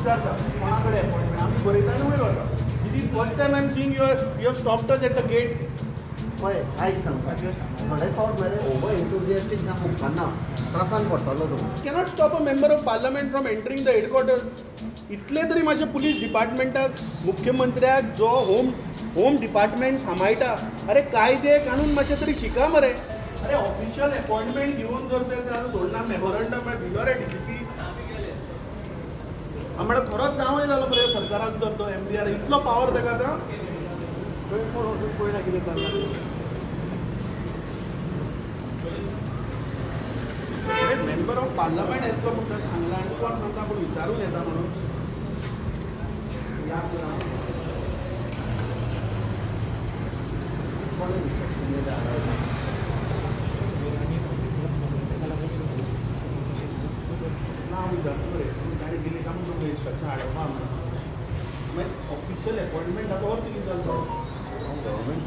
विचारता कोणा कडेन अपॉइंटमेंट आमी बरयता आनी वयर वता. It is first time I am seeing you have stopped us at the gate. पळय आयक सांगता, थोडे फावट मरे ओवर एन्थुजियास्टीक जावंक उपकारना, त्रासान पडटलो तूं. Cannot stop a member of parliament from entering the headquarter. इतले तरी म्हाज्या पुलीस डिपार्टमेंटाक, मुख्यमंत्र्याक जो होम डिपार्टमेंट सांबाळटा, अरे कायदे कानून मातशें तरी शिका मरे. अरे ऑफिशियल अपॉइंटमेंट घेवन जर ते सोडना, मेमोरंडम दिलो रे डीजीपी. म्हळ्यार खरोच जावंय जालो मरे सरकाराक जर तो एमबीआर इतलो पावर ताका आतां. कोण वचून पळयना कितें चल्लां. मेंबर ऑफ पार्लमेंट येतलो म्हणटा सांगला आनी कोण सांगता आपूण विचारून येता म्हणून. याद करा कोणें इन्स्ट्रक्शन दिलें? ना हांव विचारता मरे ताणें दिलें काय म्हणून तुमकां इन्स्ट्रक्शन हाडपा म्हणून. मागीर ऑफिशियल अपॉइंटमेंट आतां अर्थ कितें जालो? Government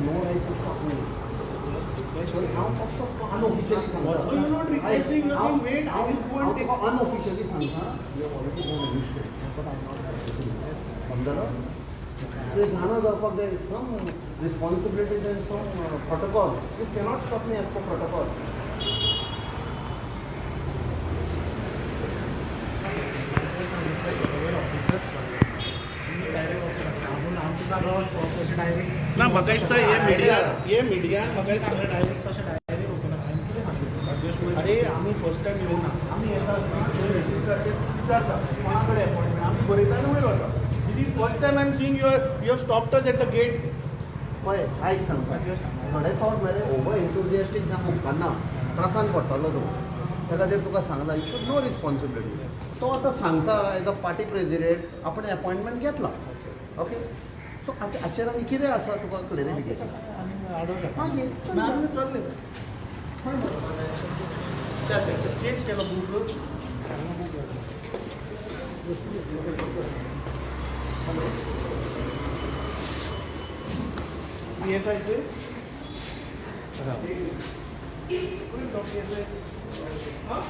No right to stop me. हांव फक्त अनऑफिशियली सांगता. So you're not requesting, you're saying wait, I will go and take. Unofficially सांगता, you have already gone initiate, but I am not. समजलो? तुवें जाणा जावपाक जाय some responsibilities and some protocol. You cannot stop me as per protocol. ना म्हाका दिसता हे मिडिया, हे मिडियान म्हाका दिसता. अरे आमी फर्स्ट टायम येवना, आमी येता आसतना थंय रजिस्ट्राचेर विचारता कोणा कडेन अपॉइंटमेंट, आमी बरयता आनी वयर वता. It is first time I am seeing you have stopped us at the gate. पळय आयक सांगता, थोडे फावट मरे ओवर एन्थुजियास्टीक जावंक उपकारना, त्रासान पडटलो तूं. त्या खातीर तुका सांगला, you should know responsibility. तो आतां सांगता एज अ पार्टी प्रेजिडेंट आपणें अपॉयंटमेंट घेतला, ओके. सो आतां हाचेर आनी कितें आसा तुका क्लेरिफिकेशन? मागीर आमी चल्ले चेंज केलो बूक. PSI से हाँ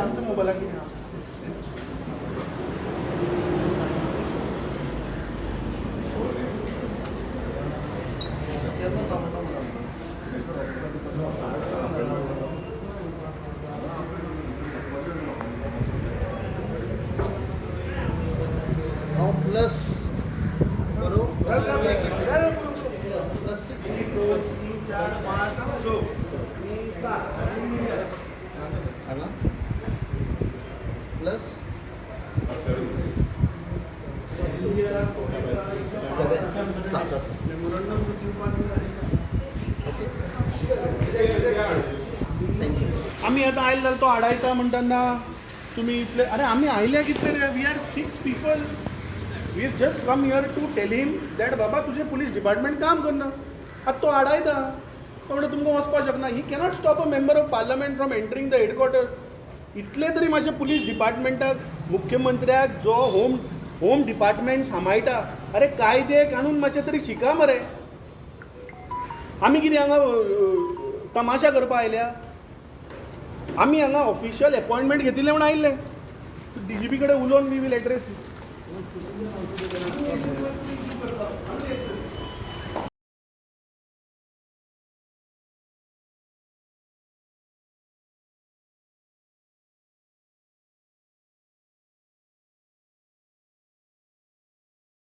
आमच्या मोबायलाक हांव प्लस बरोबर प्लस 6 1 2 3 4 5 6 7 हांगा प्लस 7 7 आसा. Okay, thank you. आमी आतां आयले जाल्यार तो आडायता म्हणटा ना तुमी इतले. अरे आमी आयल्या कितले रे? We are 6 people. We have just come here to tell him that बाबा तुजें पुलीस डिपार्टमेंट काम करना. आतां तो आडायता, तो म्हणटा तुमकां वचपाक शकना. He cannot stop a member of parliament from entering the headquarter. इतले तरी म्हाज्या पुलीस डिपार्टमेंटाक, मुख्यमंत्र्याक जो होम डिपार्टमेंट सांबाळटा, अरे कायदे कानून मातशें तरी शिका मरे. आमी कितें हांगा तमाशा करपा आयल्या? आमी हांगा ऑफिशियल अपॉइंटमेंट घेतिल्लें म्हूण आयिल्ले. डीजीपी कडेन उलोवन we will address.